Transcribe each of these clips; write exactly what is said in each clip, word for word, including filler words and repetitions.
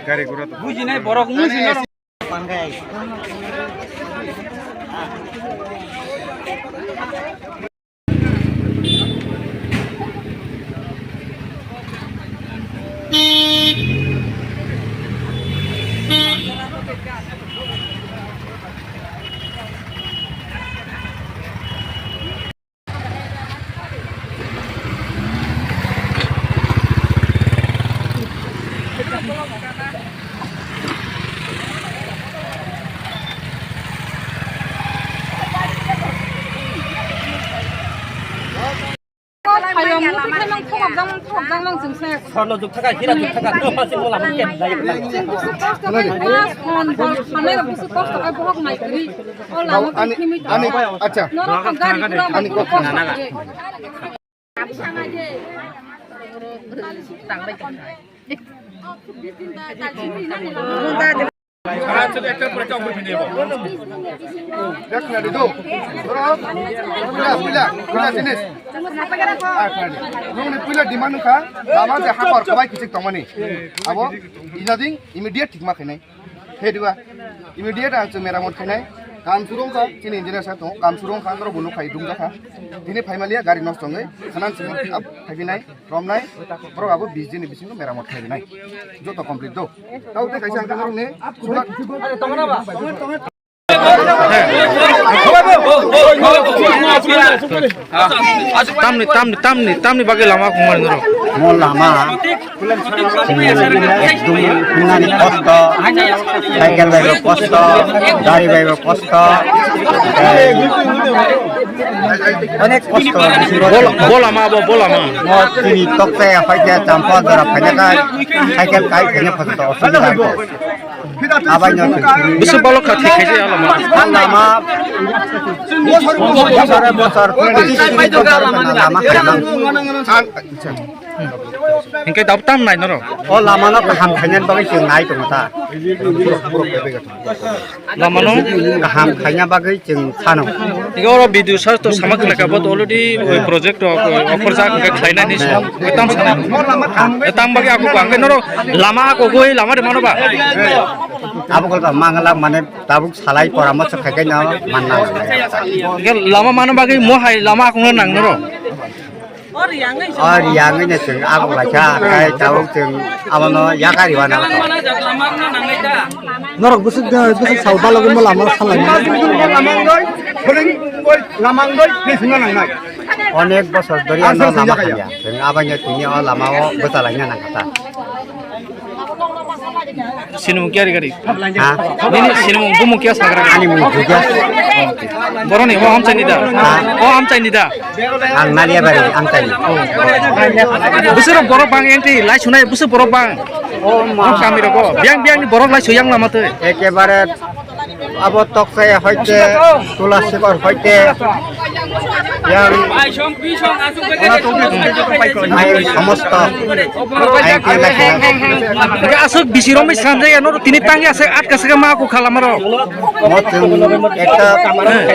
Gari gura to. Bujinai borok wngwi sino. Hayung muti khaimang thokjak mang thokjak mang chwngsa. Sorno juk thaka, hira juk thaka, to pasi mola mungkin. Chwng busu kosto khai khaya, son bol khanai rok busu kosto khai bohok nai kwrwi. O lama ani, khimi ani, ta. Acha. Norok kha gari gura ani kok kok. Puila, puila, puila jinis. Ah, khna di. Nungni puila demand wngkha, lama je hakor kwbai kichik tongmani. Abo ina ding immediate thikma khainai. He diba? Immediate ang chwng meramot khainai. Kam suru wngkha, chini engineer sir tongo. Kam suru wngkha, norok bo nukha, i dungjakha. Tini phaimaliya gari nosto wngwi, khanan simi ab phaibinai, romnai, borok abo bis din ni bisingo meramot khaibinai. Joto complete do. Tao tei kaisa ang norokni sula. Tamni, tamni, tamni, tamni bagwi lama kongmani norok. Mo lama ekdum hunani kosto, cycle bai bo kosto, gari bai bo kosto, onek kosto. Bol-, bolama abo, bolama. Mo tini tokte hoite champa jora phainaka, cycle kai phaina phato osubida. Abai no. Bisu balok kha thik khaise ya lama. Lama. Bosor bosor, twenty twenty bosor lama khaimang. Hinkhe dab tam nai norok. O lama no kaham khaina bagwi chwng nai tong ta. Lama no kaham khaina bagwi chwng phano. Hinkhe oro video search to sama khlaka, but already oi project to offer jak hinkhe khlainani. Tam sana. Tam bagwi ako hinkhe norok lama ako goi lama de mano ba. Abo kolka mangala mane tabuk salai poramorso khai khai no manna. Hinkhe lama mano bagwi mo hai lama ako nang norok. O riyangwi no chwng abo laikha, khai tabuk chwng abono yakari wana. Norok bwswk de, bwswk sal balogwi mo lama salai. Lamang doi, lamang doi, nangnai. Onek bosor dhori ano lama hamya. Chwng abaino tini o lama o bwchalaina nangkha ta. Sinimung kiyari gari. Ha? Nini sinimung bumung kiya sagra? Ani mung Duja. Boroni o amchaini da? Ha? O amchaini da? Ang Naliabari amchaini. Busuro borok bang entry lai sunai busu borok bang. O ma. Kami roko. Biang biang ni borok lai suyang lama tei. Ekebare Abo Toksai hoite, Tulasikor hoite, yang ai somosto ai tila sila. Aswk bisi romwi sanjaya no tini tangi ase atka saka ma aku khalamaro. Mo chwng ekta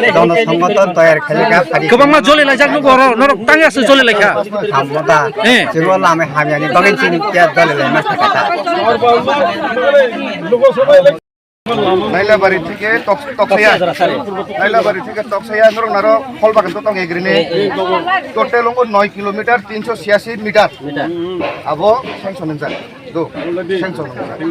jono songoton toyar khalikha phari. Kwbangma joli laijak nugo oro norok tangi ase joli laikha. Hammoda. Eh. Chwngno lama hamyani bagwi chini kya joli laima sakata. Nailabari thike Tok-, Toksaya. Nailabari thike Toksaya norok naro Kholbagan to tong egrini. Total ongo noi kilometer tinsho chhiyasi meter. Abo sanction wngjak. Do, sanction wngjak.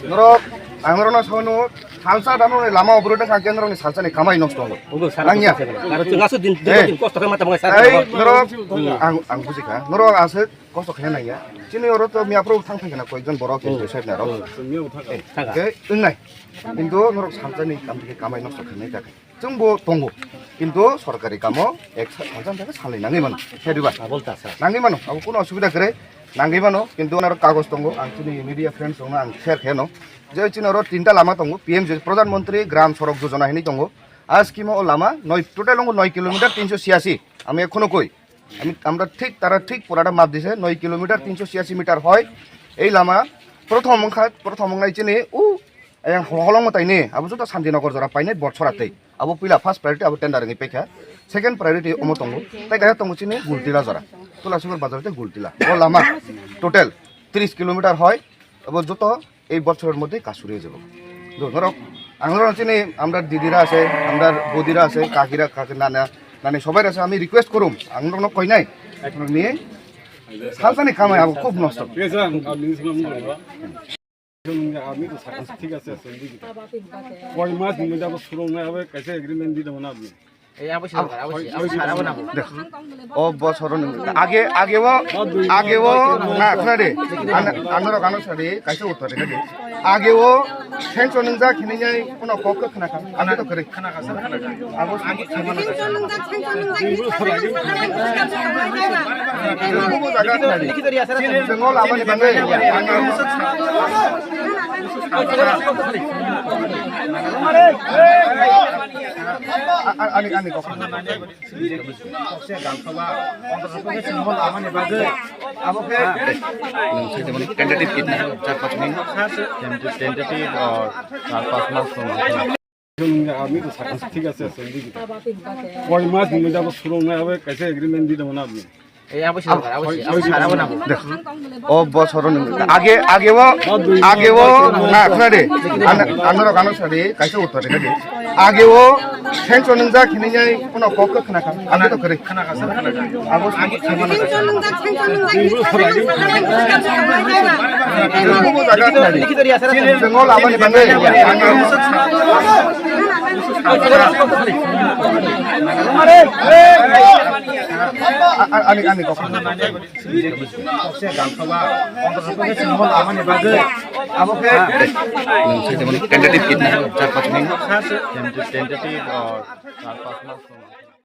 Norok, ang norokno saui nungo, salsa dano ni lama oboro da kha norokni salsani kamai nosto wngo. Nangya. Aro chwng aswk din, din kosto khe mata mangai sar. Ei, norok, ang, ang bujikha. Norok aswk kosto khaina nangya. Chini oro to miya phuru thang thang khna koyekjon borok ke side na rok. Thang. Ke wngnai. Kintu norok salsani kam thike kamai nosto khainai ta khe. Chwngbo tongo. Kintu sorkari kamo ek sa-, salsa thang salai nangwi mano. Khe diba? Abol ta sa. Nangwi mano. Abo kuno osubida kwrwi. Nangwi mano, kintu aro kagoj tongo, ang chini media friends rokno ang share khe no. Je chini oro tinta lama tongo, P M J, Pradhan Mantri Gram Sorok Yojana hinwi tongo. A scheme o lama noi, total tongo noi kilometer tinsho chiyasi. Ami ekhono koi. Ami, আমরা ঠিক, তারা ঠিক পুরাটা মাপ দিছে, নয় কিলোমিটার তিনশো ছিয়াশি মিটার হয় এই লামা। প্রথম অংখা, প্রথম অংনাই চিনি উ Ayang holong mo taini, abo joto Santinagar jora painai bot soratei. Abo puila first priority abo tender ni pekha. Second priority omo tongo. Tai kaya tongo chini Gultila jora. Tulasibar bazar te Gultila. O lama total tris kilometer hoi. Abo joto ei bochoror moddhe kasuri jebo. Norok, ang norok chini amrar didira ase, amrar bodira ase, kakira, kakira, nana, nani sobai ase, ami request korum. Ang norok koi nai. Ni salsani kamai abo khub nosto. ঠিক আছে, আমি, আমি তো ঠিক আছে, আছে, এদিকে। কয় মাস মধ্যে আবার শুরু না হবে, কাছে এগ্রিমেন্ট দিতে হবে না আপনি? এই অবশ্যই দরকার, অবশ্যই, অবশ্যই, স্যার, আবার না। দেখ, ও বছর আগে, আগেও, আগেও, না, শোনা রে, আন-, আনারো গানো সারি, কাছে উত্তর রে, আগেও, সেন্সর নিংজা খিনিয়াই কোনো পক্ষ খানা খান, আমি তো করে। Tentative kit na, char panch din. Tentative, tentative, uh, char panch mas. আমি তো ঠিক আছে, আছে, এদিকে। কয় মাস মধ্যে আবার শুরু না হবে, কাছে এগ্রিমেন্ট দিতে হবে না আপনি? এই অবশ্যই দরকার, অবশ্যই, অবশ্যই, স্যার, আবার না। দেখ, ও বছর আগে, আগেও, আগেও, না, শোনা রে, আনারো গানো সারি, কাছে উত্তর রে। আগেও সেন্সর নিংজা খিনিয়াই কোনো পক্ষ খানা খান, আমি তো করে। Ani, ani, kok. Tentative kit na, char panch din. Tentative, uh, char panch mas.